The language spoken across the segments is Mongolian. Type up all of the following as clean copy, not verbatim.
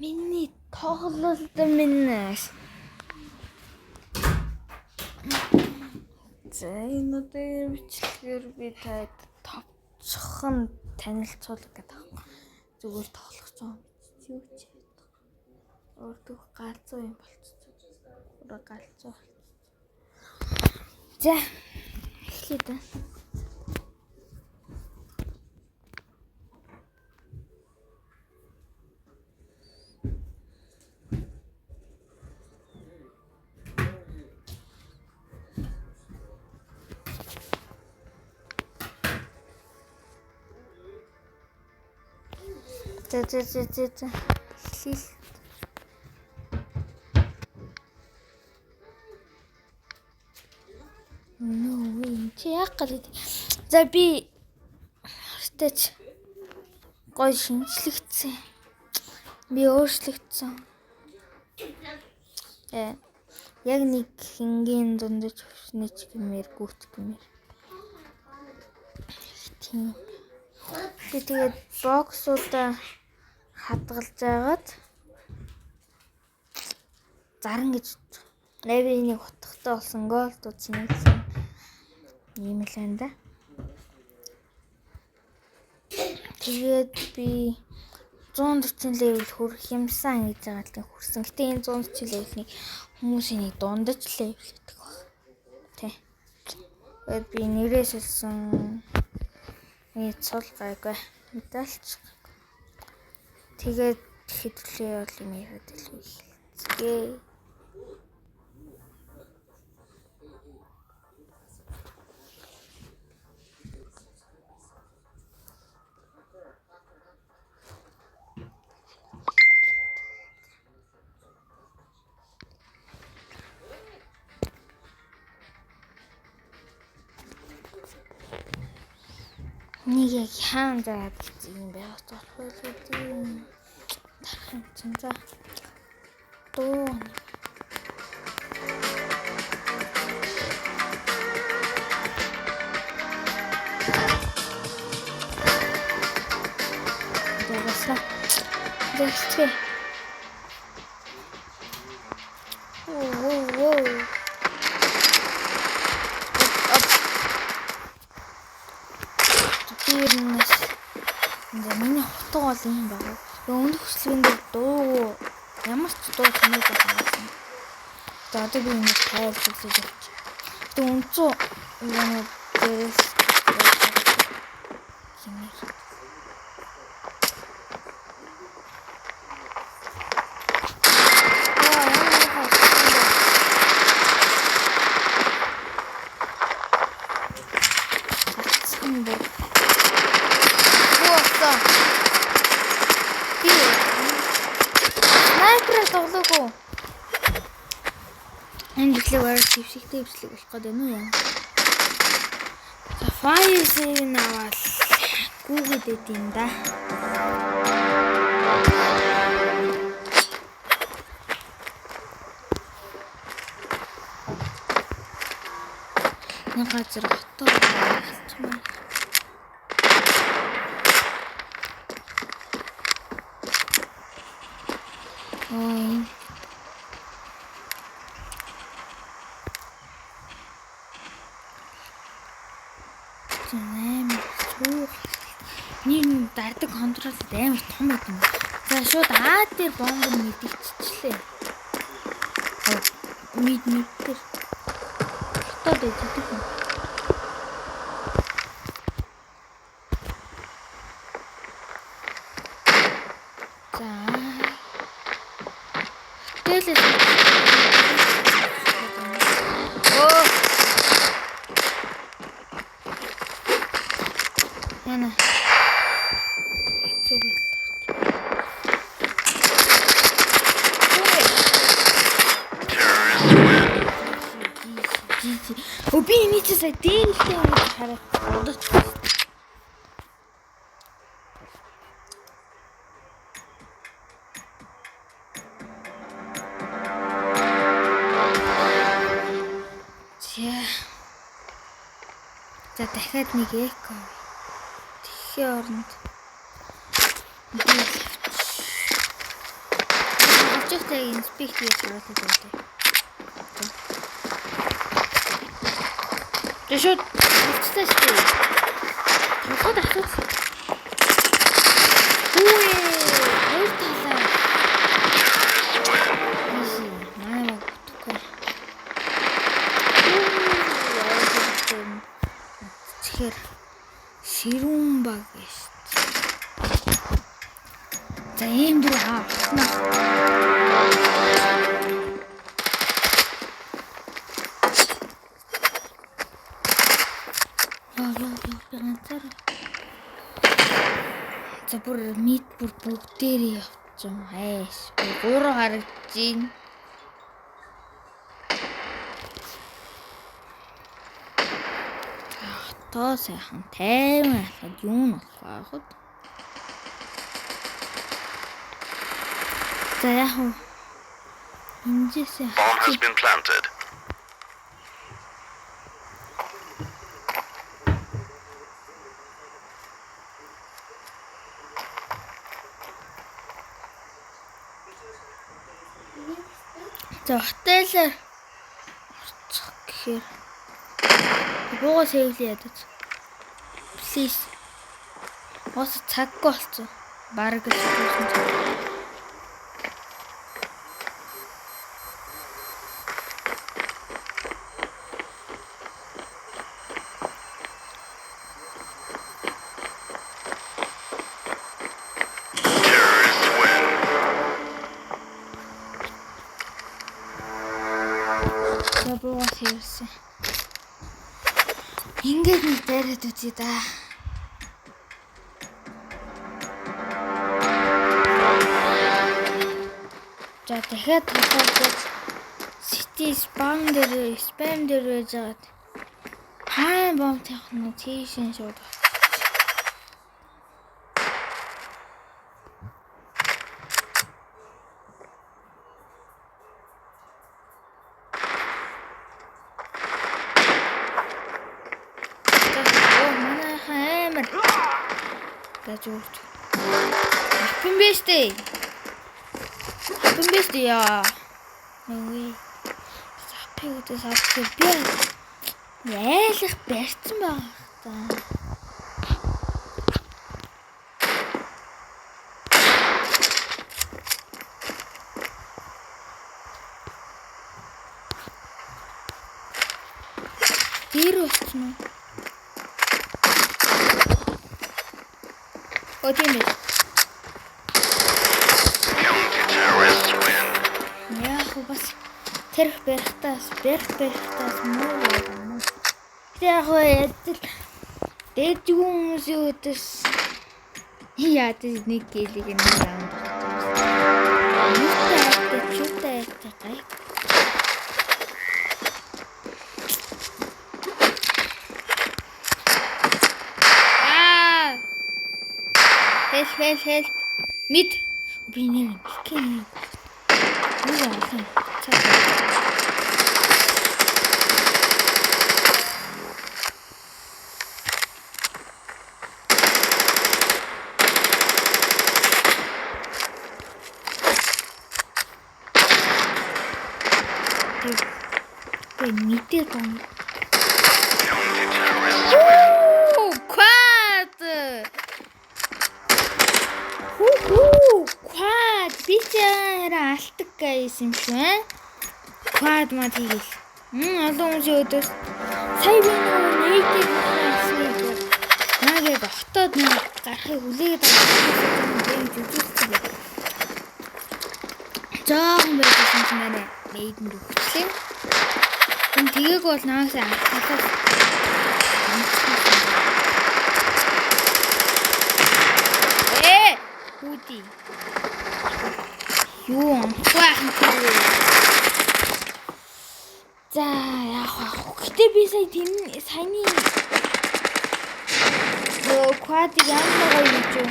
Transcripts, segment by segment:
Миний тоглолт минь. За, энэ удаагийн бичлэгээр би таад товчхон танилцуулга гэдэг аахгүй. Зүгээр тоглох гэж байгаа юм чи юу ч яадаг. Өөртөө галзуу юм болчихсон. Өөрөө галзуу болчихсон. За, эхлэе дээ. За за за за за. Эхлэе. No way. Чи яах гээд. За, би хартай гоё шинжлэгдсэн. Би өөрчлөгдсөн. Яг нэг хингийн дундаж хөвшнөч гэмээр гүт гэмээр. Тийм. Би тэгээд box уудаа хадгалж агаад заран гэж Нави нэг утгатай болсон gold утас нэгсэн юм л байна да. Тэгээд би 140 level хүрэх юмсан гэж байгаа л хүрсэн. Гэтэ энэ 140 level ний хүмүүсийн нэг дундаж level гэдэг баг. Тэ. Тэгээд би нэрээ сэлсэн. Миний цул гайгүй. Медальч. Тэгээд хэдлээ бол юм яриад илүү эхэлцгээе. Нэг яг хаан заад юм байх болохгүй л үү. Тарах юм чинь за. Дуу. За басна. За эхэлцгээе. Оо оо. Оп. Би ер нь за миний хутга бол юм байна. Өмнөх хөслөгөн дээр дуу ямар ч дуу чимээгүй байсан. За, одоо би энийг тайлбарлаж явчих. Гэтэ үнцүү юм дээрээс хэмээр. Аа, ямар хавцсан бэ? Хавцсан бэ? Болсон. Би sniper аар тоглоогүй. Энэ бичлэг бараг твшигтэй бичлэг болох гэдэг юм уу яа? За, fire save аваад гүгээд байд юм да. Нэг газар хотоо болчихмаа. Ой. Амар суух. Нэг дардаг control амар том байт юм. За, шууд А дээр бомб мэдэгдчихлээ. Mid mid дээр. Хотоод байж гэдэг юм. За. Хотелээс. Оо. Яна. Хэцүү байлаа. Terrorists win. GG. Өө, би эний чи сая дээрэлтэй юм хараад бодож. За. За, дахиад нэг eco. Тэгэхийн оронд би. Тэгчихтэй inspect хийж харуулдаг байдаг. Тэ шууд болцлаа шүү дээ. Толгойд асууц. Үгүй хоёр талаа. Terrorists win. Easy. Манай баг утгагүй. Тэгэхээр ширүүн баг шүү дээ. За ийм дөрөв хаа. Яа яа яа би ганцаараа. За бүр mid бүр бүгдээрээ явчихсан. Хайш. Гурав харагдаж байна. Тоо сайхан тайван алхад юу нь болох вэ хад. За яг уу энэжээсээ Bomb has been planted. За хотелээр орчих гэхээр буугаа save лээ ядаж. Please. Уус цаггүй болцсон. Бараг л болсон цаг. Terrorists win. За буугаа save лсэн. Ингээд нэг дайраад үзье да. За дахиад тоглож CT spam дээр spam дээр байж байгаад хаан бомб тавих нь тийш нь шууд. За оо манайхан амар. За зүгт. Апын биш дээ. Апын биш дээ яа. Нүгээ. Сапыг үдээс авчих би яалах барьцсан байгаа та. Дээр болчихно уу? О тийм ээ. Counter-terrorists win. Яг хөө бас тэрх барихтаас барих барихтаас муу байгаа юм. Гэтэ яг хөө ядал дээжгүй хүмүүсийн өдөөс яа тийм нэг kill ийг нэг раунд авчихсан. Юутай айтай чутай айтай гай. Аа! Help help help. Mid би нэр гэх юм. Юу олон. Цаа. Би мэдээ бом. Counter-terrorists win. Оо, quad. Хүү quad би ч арай алтаг гэсэн юм шүү ээ. Quad маа тэгэл. Олон хүмүүсийн өдөөс сая би нөгөө native авсныг наагээд хотод нэг гарахыг хүлээгээд байгаа юм үзүүлсэн байх. Жохон байсан чинь манай maid-нд өгчлээ. Энэ тэгээг бол наасаа талаас Ээ, хүүди. Юу онцгой ахын тэр. За, яах вэ? Гэтэ би сая тэн саяны нөгөө quad ыг ямар гоё хийж юу?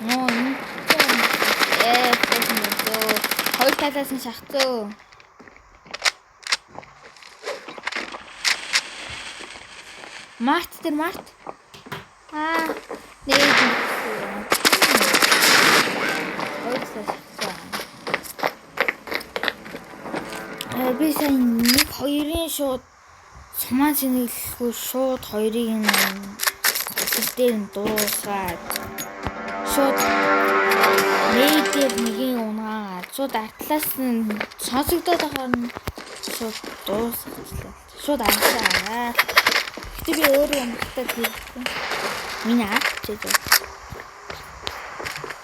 Ноо, энэ зөө. Хоёр талаас нь шахацөө. Март дээр март. Аа, нэг. Хоёр талаас шахацсан. Би сая нэг хоёрын шууд сумаан сэнэглэхгүй шууд хоёрыг нь өдөр дээр нь дуусгаад шууд нээдээр нэгийн унгаагаад шууд артлаас нь сонсогдоод байхаар нь шууд дуусгачлаа. Шууд авсаа. Гэтэ би өөрөө унахтаа тэрхгүй. Миний ах ч гэж.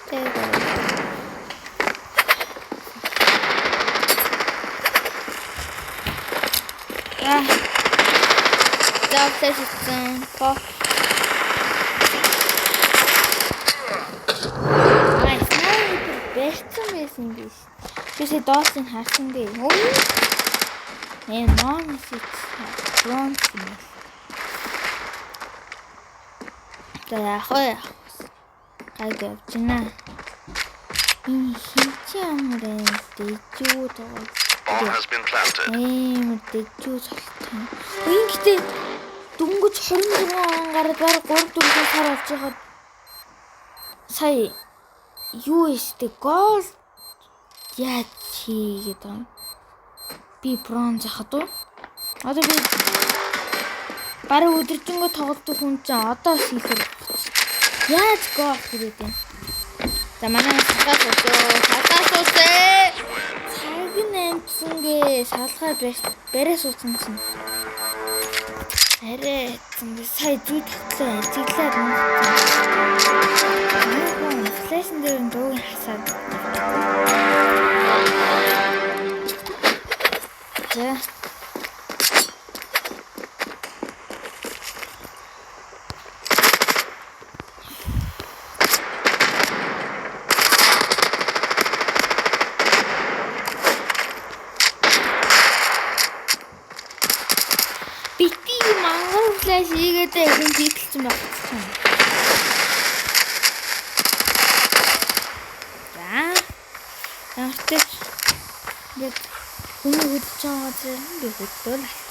Тэгээд За флеш хийсэн. Фок. Ай, снайпер барьсан байсан биш. Би сая доосын харсан дээ. Өө. Э, ном сит бронз юм байна. За яах вэ? Гайг явж гинэ. Энэ хин чи ямар юм дэжүү тоглож. Bomb has been planted. Амар дэжүү цолтой. Энэ гэтээ дөнгөж 26 он гараад баг 3 4 сар болж байхад сая юу өстэй гол яаж хийгээд байгаа юм? Би бронз хахад уу? Одоо би бараг өдөржингөө тоглодог хүн чинь одоо хийхээр яаж гол хийгээд байна? За манай салгаа сууцаа. Салгаа сууцээ. Цаг нь амжсангээ салгаа барай сууцсан чинь. Арай эцэн би сая зүй тогтлоо ажиглаад нүгэн. Флэшн дээр нь дууг хасаад. За. Бити мангар флэш хийгээд хүн пиклсэн байх чинь. За. Ямар ч ингээд хүний хөдөлж байгаа зэрэг би хөдөөл алч.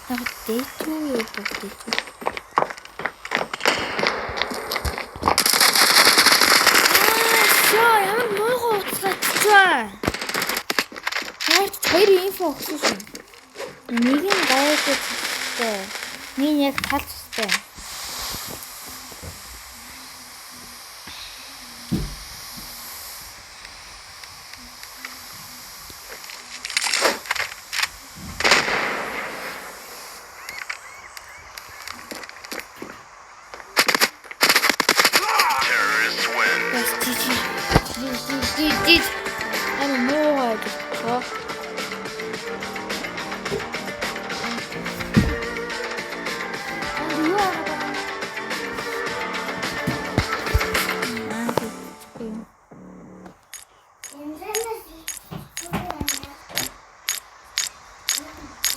Яг дээчүү юу дээчүү. Аа, шоо ямар муухай уцгааччаа. Ямар ч хоёр инфо өгсөн шүү. Нэг нь гайгүй цэцтэй. Нэг нь яг тал цэцтэй. Terrorists win. Бас жижиг. Жижиг жижиг. Амар муухай гэж. Аа юу аа? Аа тийхгүй юм.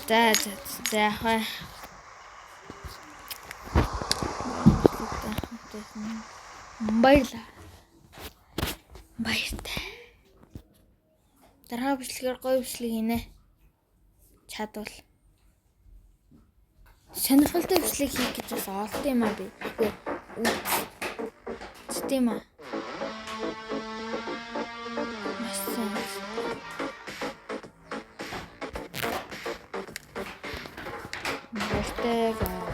За за за яах вэ? Баярлаа. Баяртай. Дараа бичлэгээр гоё бичлэг хийнэ. Чадвал. Сонирхолтой бичлэг хийх гэж бас олд юм аа би. Үгүй үздэг юм аа. Маш сайн. Баяртай.